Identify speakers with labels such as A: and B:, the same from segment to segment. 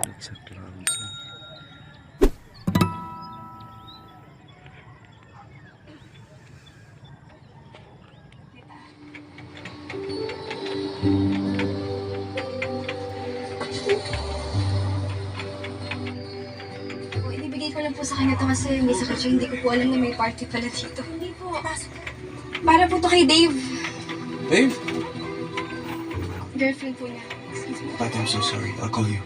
A: Lots of clouds.
B: Po, ibibigay ko lang po sa kanya to kasi may sakit siya. Hindi ko po alam na may party pala dito. Hindi po. Para po to kay Dave.
A: Dave?
B: Girlfriend po niya. Excuse me.
A: Pat, I'm so sorry. I'll call you.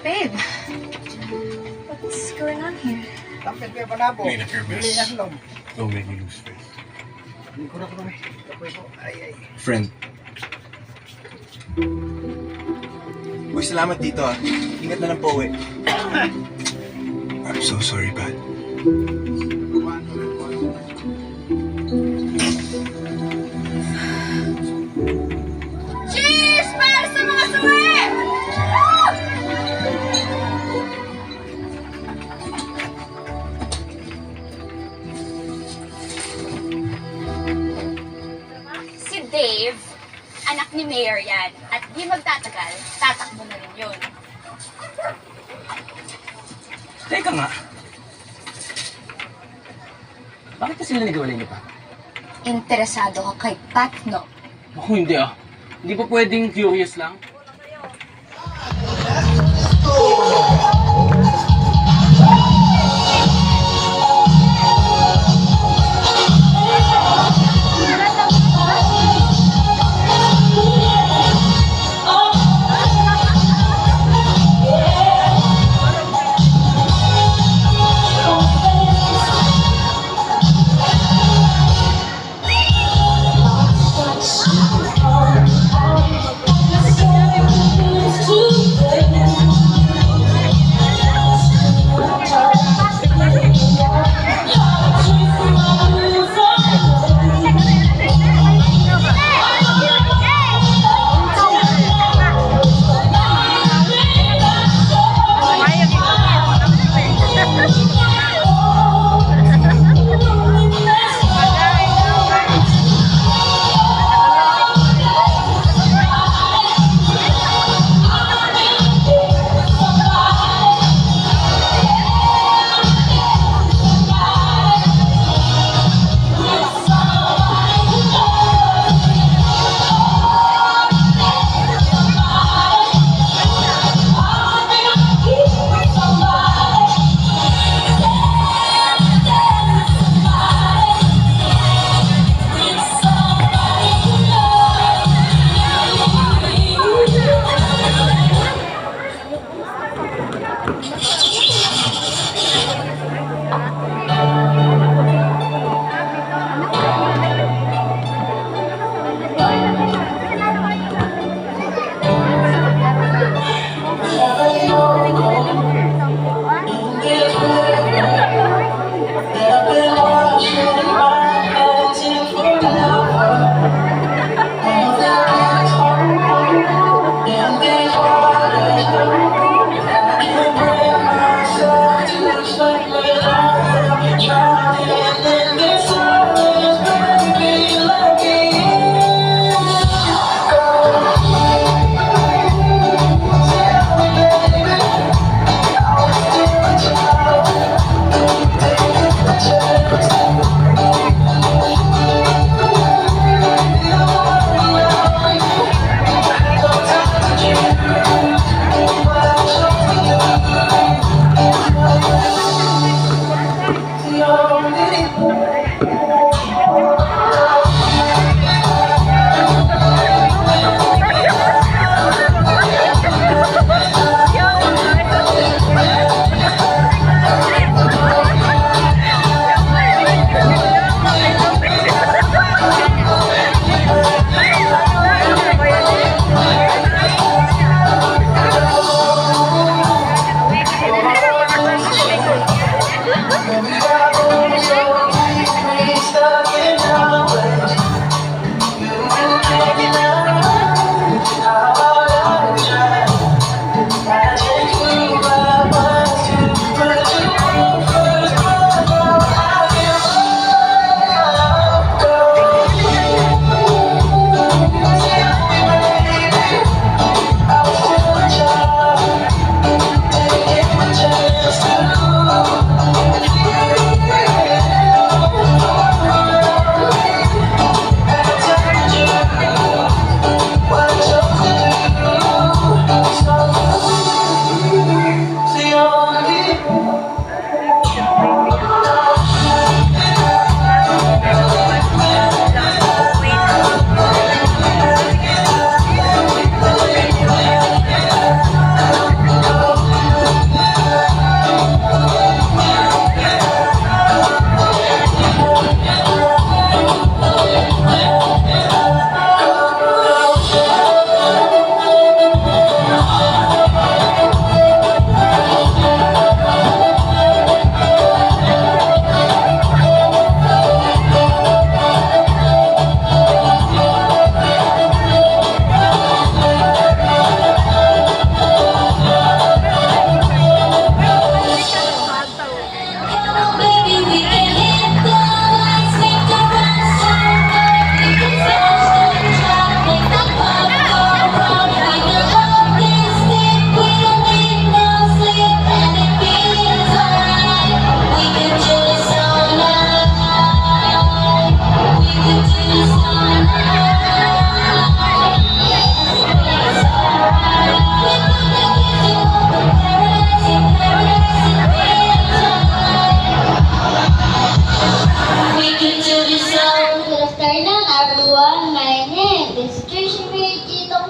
B: Babe! What's going on here?
A: Clean up your mess. Don't make me lose faith. Friend. Uy, salamat dito ah. Ingat na lang po uwi. I'm so sorry, Pat.
B: Cheers! Para sa mga suwi!
C: Si Dave, anak ni Mayor yan. At di magtatagal, tatakbo na rin yun.
D: Teka nga. Bakit kasi sila naghiwalay ni Pat?
C: Interesado ka kay Pat, no?
D: Ako hindi ah. Hindi pa pwedeng curious lang?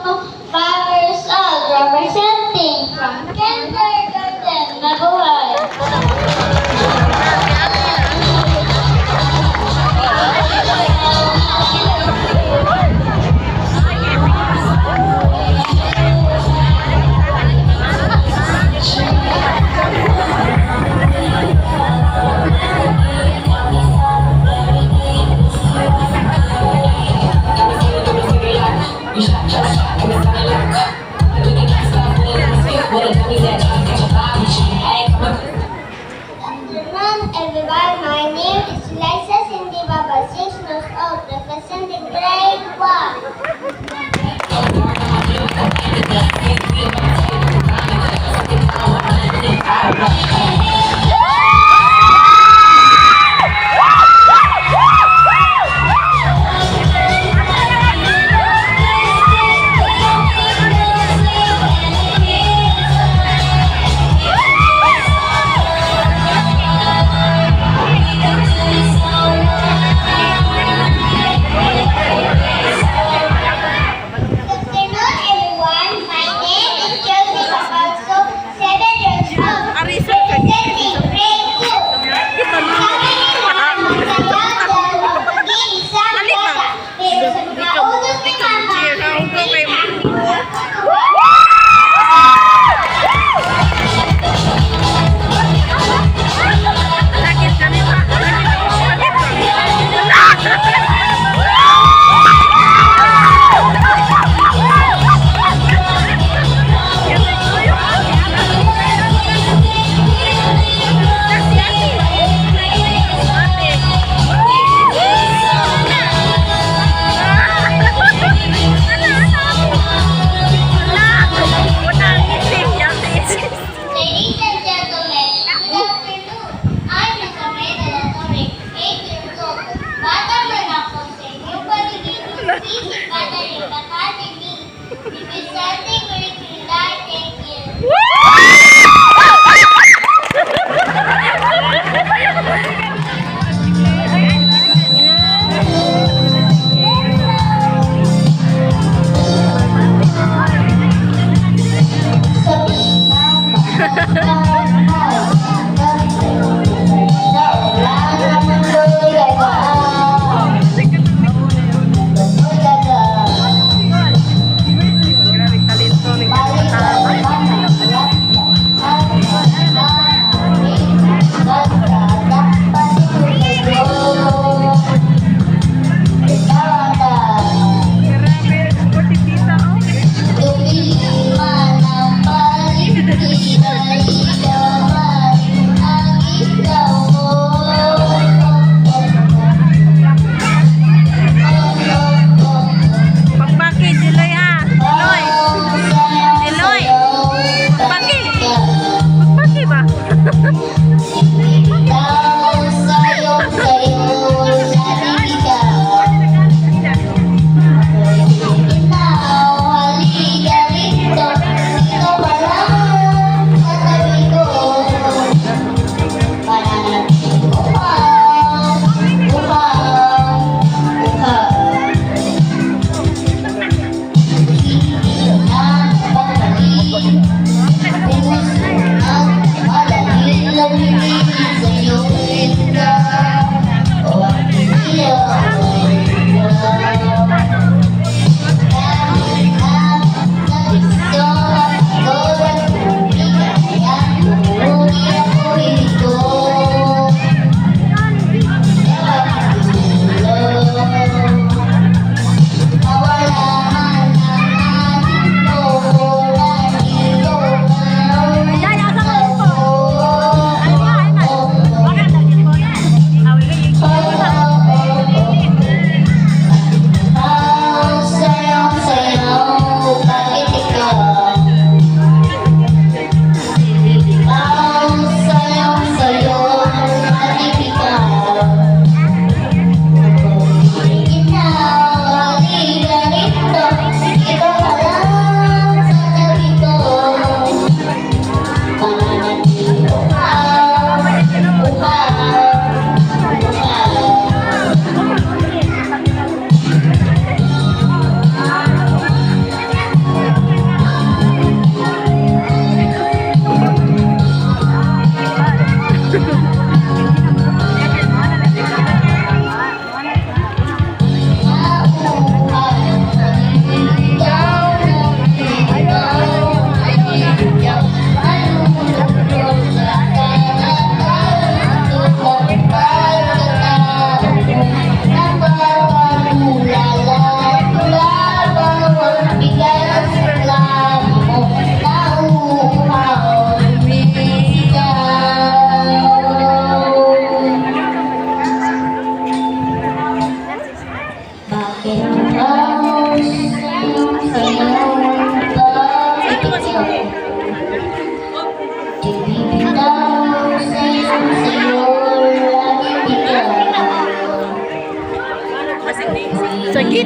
E: 5 years old, representing from kindergarten. Mabuhay! Afternoon, everyone. My name is Liza Cindy Baba, 6 months old, representing grade 1.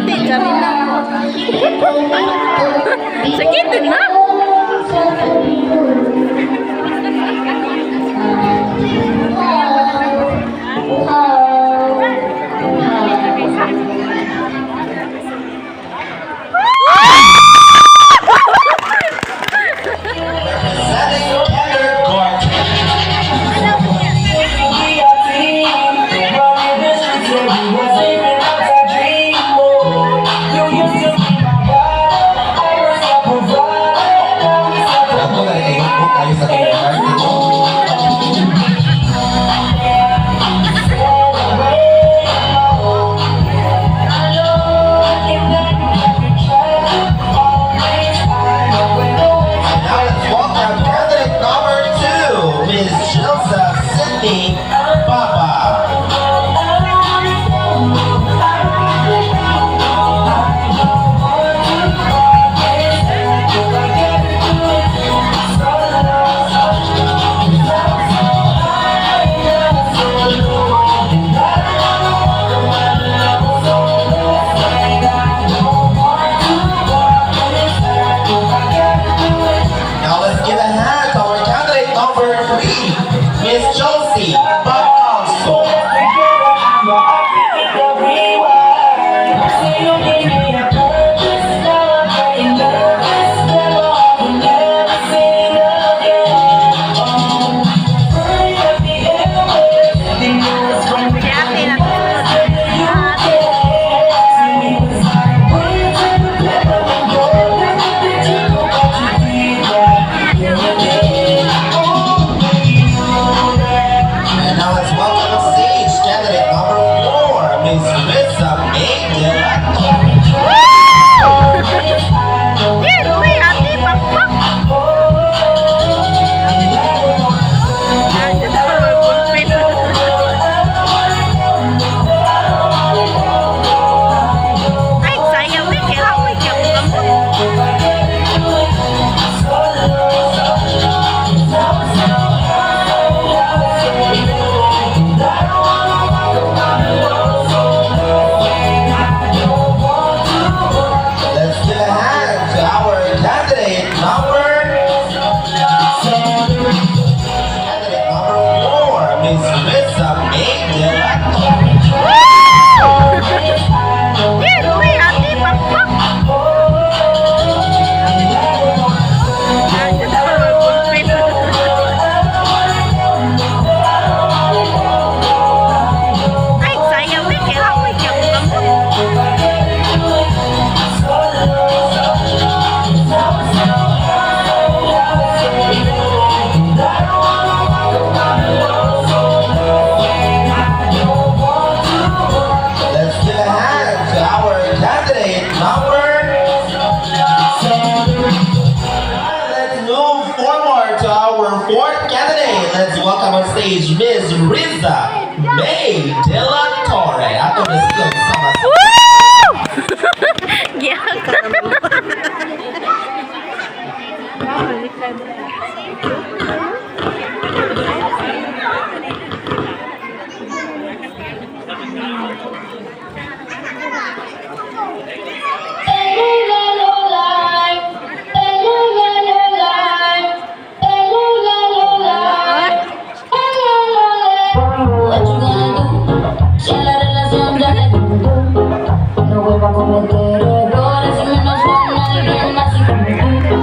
F: Ate, kami na. Sakit din na.
A: Representing kindergarten. Ako na rin po tayo sa kindergarten. And now let's welcome candidate number 2, Ms. Jilsa Sydney Baba. Now let's give a hand to our candidate number 3, Ms. Josie Bacalso.
F: Si ate na. Ate.
A: And now let's welcome on stage candidate number 4, Ms. Rizza May De La Torre.
F: Yes, uy, ate, pakpak. Ate, ay, sayang, uy, kailangan, uy, kailangan.
A: Let's give a hand to our candidate number 4, Ms. Rizza May De La Torre.
F: Yes, uy, ate, pakpak. Ate, ay, sayang, uy, kailangan, uy, kailangan.
A: Let's give a hand to our candidate number. Let's move forward to our fourth candidate. Let's welcome on stage Ms. Riza May De La Torre. Ato na siya sama sa
F: Giyak.
G: What you gonna do? Si a la relación ya le tumbó. No vuelva a cometer errores y menos con alguien así como tú.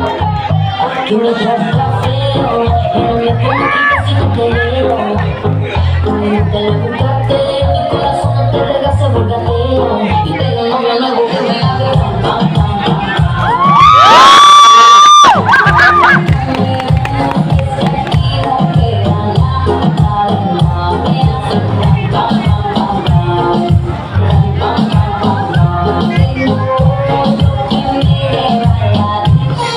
G: Que me trata feo y no me pongo triste si no te veo. Tú no te lo buscaste, mi corazón no te regaste porque ateo. Y tengo un novio nuevo que me hace pam, pam, pam.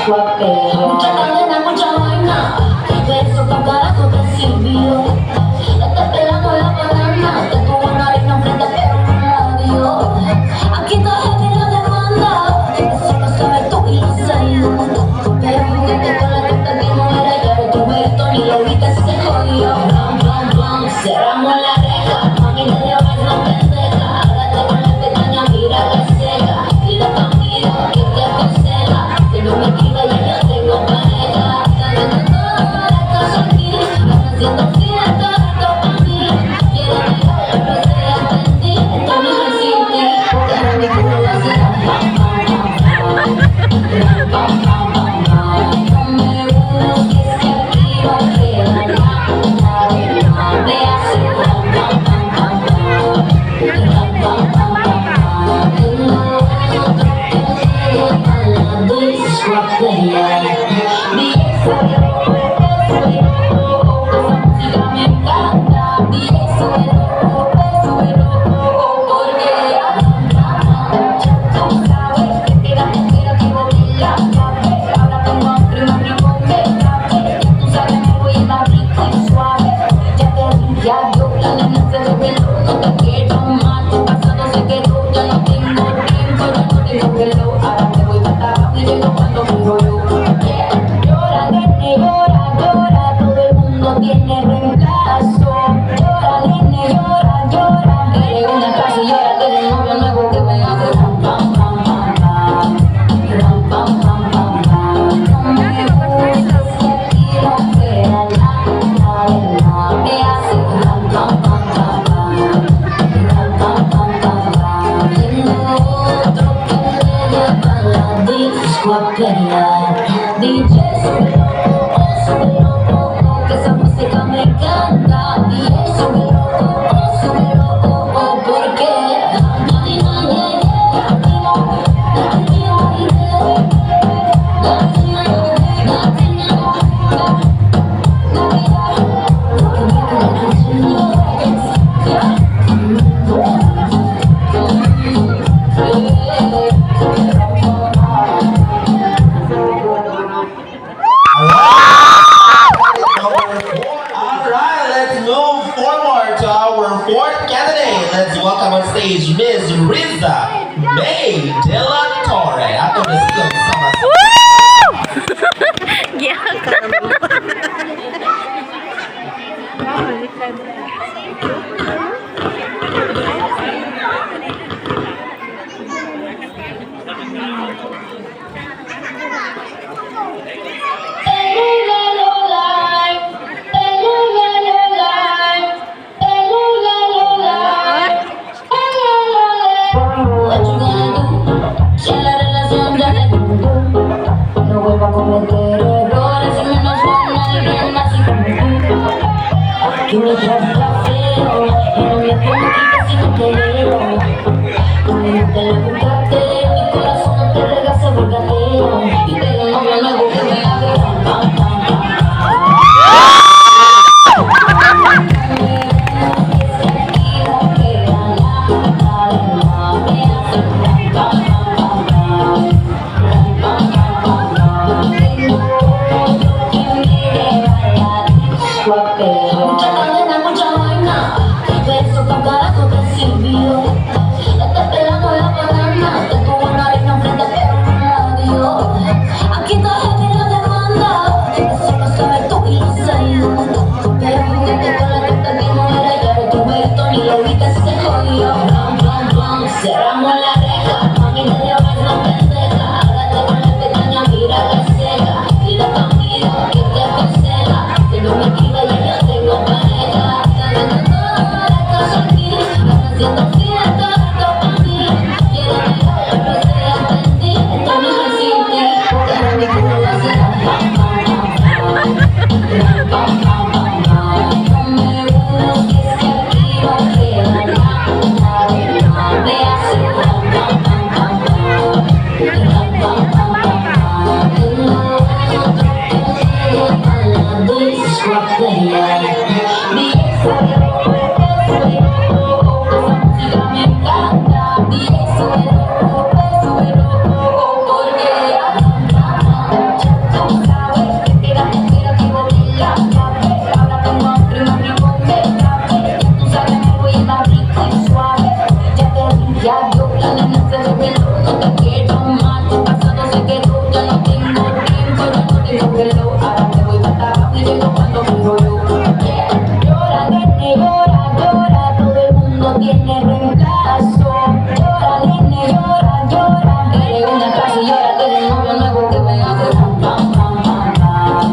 G: Mucha cadena, mucha vaina, pero eso pa' carajo te sirvió. la disco a pelear. DJ, súbelo, súbelo, oh, oh, esa música me encanta. DJ, súbelo, súbelo, oh, porque tú sabes que te quiero que boté la llave. Ahora tengo hambre, mami, ponme café. Ya tú sabes, me voy a dar rico y suave. Ya te dije adiós, la nena se reveló. No te quiero más, tu pasado se quedó. Ya no tengo tiempo, ya no tengo reloj. Ahora me voy para abajo y llego cuando quiero yo. Yeah. Llora, nene, llora, llora. Todo el mundo tiene reemplazo. Llora, nene, llora, llora. Eres una clase y ahora tengo un novio nuevo que me hace ram, pam, pam, pam, pam. Ram, pam, pam, pam, pam. No me busques que aquí no queda nada de nada. Me hace ram, pam, pam, pam, pam. Ram, pam, pam, pam, pam. Tengo otro que me lleva a la disco a pelear. DJ, súbelo, oh, súbelo, oh, oh, que esa música me encanta. DJ, súbelo, oh, súbelo, oh, porque
A: Alright, let's move forward to our fourth candidate. Let's welcome on stage Miss Riza May De La Torre. Ato na siya sama sa
F: Giyak.
G: What you gonna do? Si la relación ya le tumbó. No vuelva a cometer errores y menos con alguien así como tú. Que me trata feo y no me pongo triste si no te veo. Tú mismo te lo buscaste, mi corazón no te regaza por gateo. Y tengo un novio nuevo que me hace ram, pam, pam, pam. Es que aquí no queda nada de nada. Me hace ram, pam, pam, pam, pam. Ram, pam, pam, pam, pam. Tengo otro que me lleva a la disco a pelear. Mucha cadena, mucha vaina. Pero eso pa' carajo te sirvió. Estás pelando la banana. Te tuvo una arena enfrente, pero no la dio. Aquí está heavy la demanda. Eso lo sabes tú y lo sé yo. Pero jugaste con la carta que no era y ahora tu jueguito ni lo viste, se jodió. Ram, pam, pam, cerramos la reja. Mami, te dio no pendeja. Hágate con la pestaña, mira que ciega. Dile a tu amigo que te aconseja. Que no me escriba, ya yo tengo pareja. La casa aquí, haciendo fiesta, esto pa' mí. Quiero pegar, pero se aprendí. Esto no es sin ti, porque ahora mi culo va a ser ram, pam, pam, pam, pam. Ram, pam, pam, pam, pam. No me busques que aquí no queda nada de nada. Me hace ram, pam, pam, pam, pam. Ram, pam, pam, pam, pam. Tengo otro que me lleva a la disco a pelear. DJ, súbelo, súbelo, oh, esa música me encanta. DJ, súbelo, súbelo, oh, porque tú sabes que te quiero que boté la llave. Ahora tengo hambre, mami, ponme café. Ya tú sabes, me voy a dar rico y suave. Ya te dije adiós, la nena se reveló. No te quiero más, tu pasado se quedó. Ya no tengo tiempo, ya no tengo reloj. Ahora me voy para abajo y llego cuando quiero yo. Yeah. Llora, nene, llora, llora. Todo el mundo tiene reemplazo. Llora, nene, llora, llora. Eres una clase y ahora tengo un novio nuevo que me hace ram, pam, pam, pam, pam.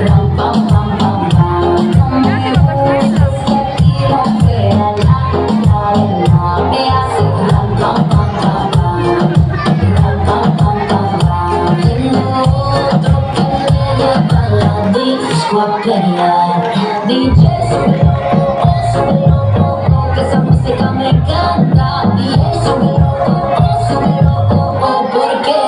G: Ram, pam, pam, pam, pam. No me busques que aquí no queda nada de nada. Me hace ram, pam, pam, pam, pam. Ram, pam, pam, pam, pam. Tengo otro que me lleva a la disco a pelear. DJ, súbelo, oh, súbelo, oh, que esa música me encanta. DJ, súbelo, oh, súbelo, oh, porque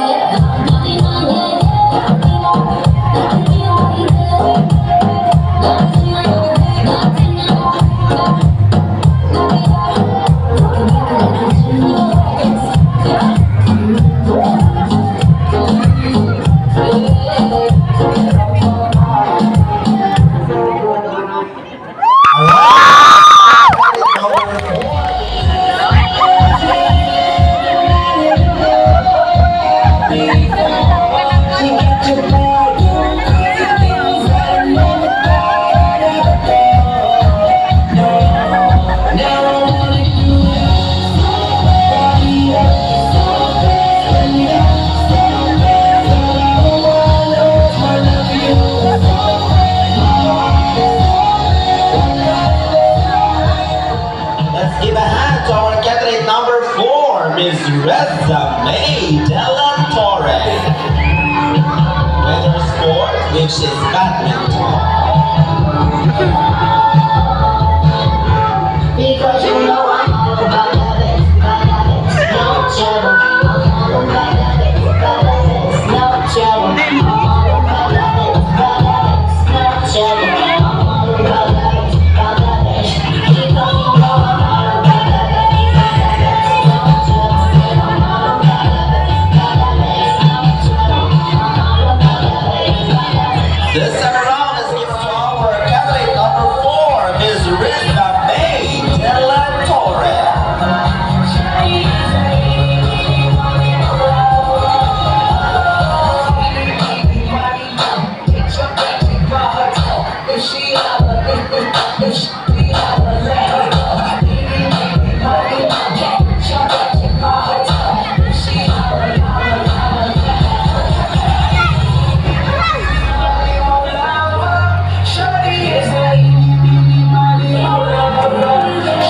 A: which is badminton.
G: Because you know I'm all about that bass, about that bass, no treble. I'm all about that bass, about that bass, no treble. I'm all about that bass, about that bass, no treble. I'm all about that bass, about that bass. Because you know I'm all about that bass, about that bass, no treble. Said I'm all about that bass, about that bass, no treble. I'm all about that bass, about that bass.
A: This time around, let's give to our candidate number 4, Ms. Rizza May De La Torre. Let's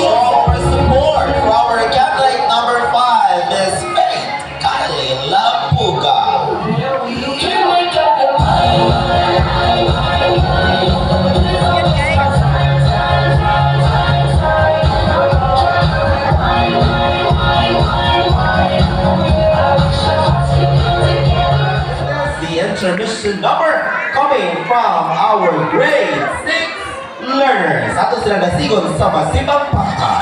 A: show our support for our candidate number 5, Ms. Faith Kylie Lapuga. The intermission number coming from our grade 6 learners. Ato sila nasigon sa Masibang Pangka.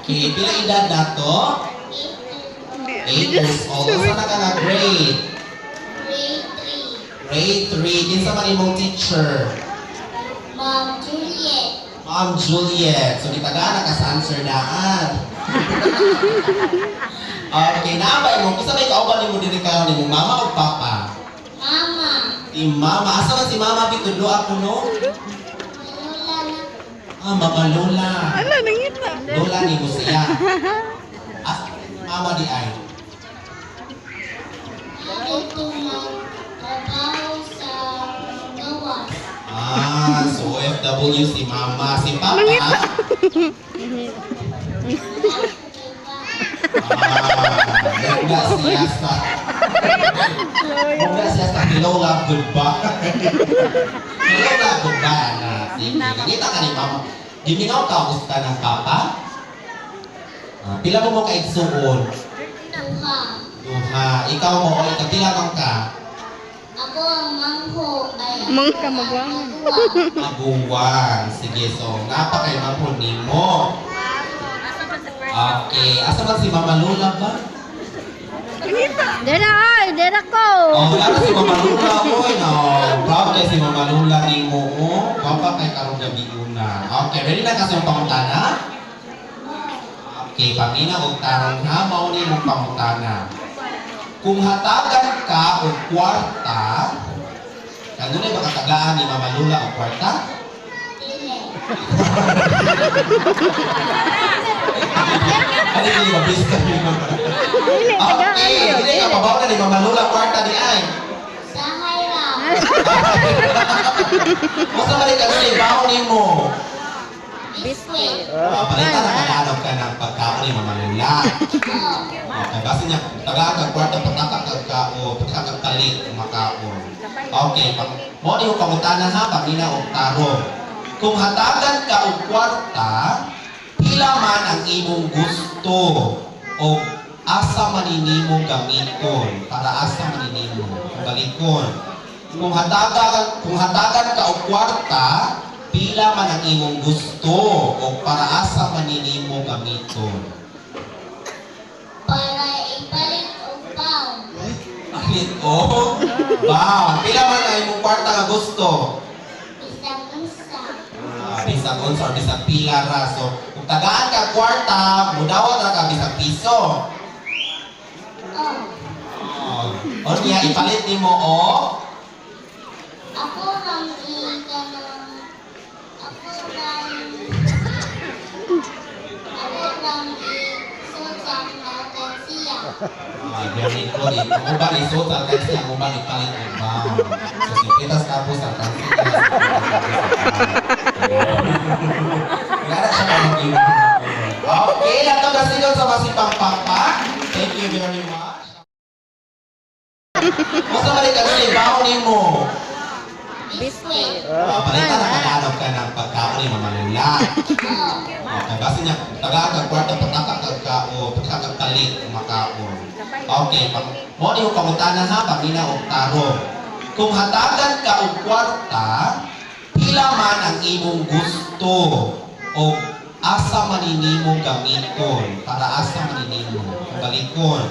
A: Okay, pila edad na to? 8 years old. Asa na ka nga grade?
E: Grade 3.
A: Grade 3. Kinsa man imong teacher?
E: Ma'am Juliet.
A: Ma'am Juliet. So, gitagaan na ka sa answer daan. Okay, naa ba imong, kinsa may kauban nimo diri karon, imong mama o papa?
E: Mama.
A: Si mama. Asa man si mama bitudlo ako, no?
E: Lola na.
A: Ah, mama Lola.
F: Ala, nangita.
A: Lola ni mo siya. Ah, mama di ay.
E: Dito magtrabaho sa gawas.
A: Ah, so OFW si mama. Si papa. Ah, mugna siya sa mugna siya sa hello love goodbye. Hello love goodbye na. Sige, nakita ka ni mama. Gimingaw ka gusto ka ng papa? Ah, pila mo mo kaigsuon?
E: Duha.
A: Duha. Ikaw mo, o ikaw, pila man ka?
E: Ako ang mangho ay ako
F: Mangka
E: ang
F: magwang.
E: maguwang.
A: Maguwang. Sige, so napa kay mangho nimo. Okay, asa man si Mama Lola ba?
F: Dera ay, dera ko.
A: Oh, wala na si Mama Lula, oy, no. Proud kay si Mama Lula nimo, oh. Gwapa kay karong gabi una. Okay, ready na kasi ang pangutana? Okay, pamina og tarong ha, mao ni imong pangutana. Kung hatagan ka og kwarta, kanunay ba katagaan ni Mama Lula og kwarta?
E: Dili.
A: Ano yung mabis ka ni Mama?
F: Dili, tagaan
A: Okay,
F: yun.
A: hindi ka pabaw na ni Mama Lula kwarta di ay.
E: Sahay ra.
A: Basta man kanunay baon nimo.
E: Biskwit.
A: Ah, palitan na kananong ka ng pagkaon ni Mama Lula.
E: Oh.
A: Okay, basta niya, tagaan kag kwarta, pataka kag kao, pataka kag palit, makaon. Okay, pang, mo ni yung pangutana ha, pamina og tarong. Kung hatagan ka og kwarta, pila man ang imong gusto o asa man nimo gamiton, para asa man nimo balikon. Kung hatagan ka og kwarta, pila man ang imong gusto o para asa man nimo gamiton.
E: Para ipalit og pound.
A: Palit o wow. Pila man ang imong kwarta nga gusto?
E: Bisag unsa.
A: Ah, bisag unsa or bisag pila ra. So, kung tagaan ka kwarta, mudawat ra ka bisag piso.
E: Oh.
A: Oh. O niya ipalit nimo o
E: Ako rang ikanang ako rang isuot sa alkansiya.
A: Ah, very good. Ang uban isuot sa alkansiya, ang uban ipalit og bound. So, si Pitas tapos ang alkansiya. Wala na siya kamag. Okay, lato na sa masipang pakpak. Thank you very much. Basta man kanunay baon nimo.
E: Biskwit.
A: Ah, palitan na kananong ka ng pagkaon ni Mama Lula.
E: Oh.
A: Okay, basta niya, tagaan kag kwarta, pataka kag kao, pataka kag palit, makaon. Okay, pang, mo ni yung pangutana ha, pamina og tarong. Kung hatagan ka og kwarta, pila man ang imong gusto o asa man nimo gamiton, para asa man nimo balikon.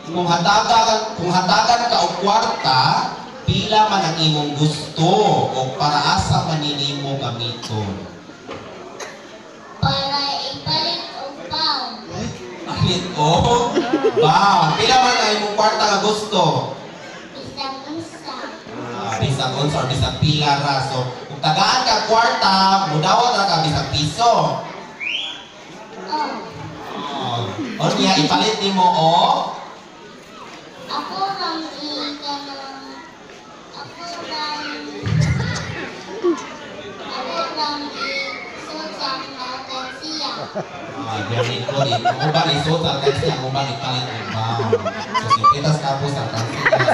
A: Kung hatagan ka og kwarta, pila man ang imong gusto o para asa man nimo gamiton.
E: Para ipalit og pound.
A: Palit o wow. Pila man ang imong kwarta nga gusto?
E: Bisag unsa.
A: Ah, bisag unsa or bisag pila ra. So, kung tagaan ka kwarta, mudawat ra ka bisag piso.
E: Oh.
A: Oh. O niya ipalit nimo o
E: Ako rang ikanang ako rang isuot sa alkansiya.
A: Ah, very good. Ang uban isuot sa alkansiya, ang uban ipalit og bound. So, si Pitas tapos ang alkansiya.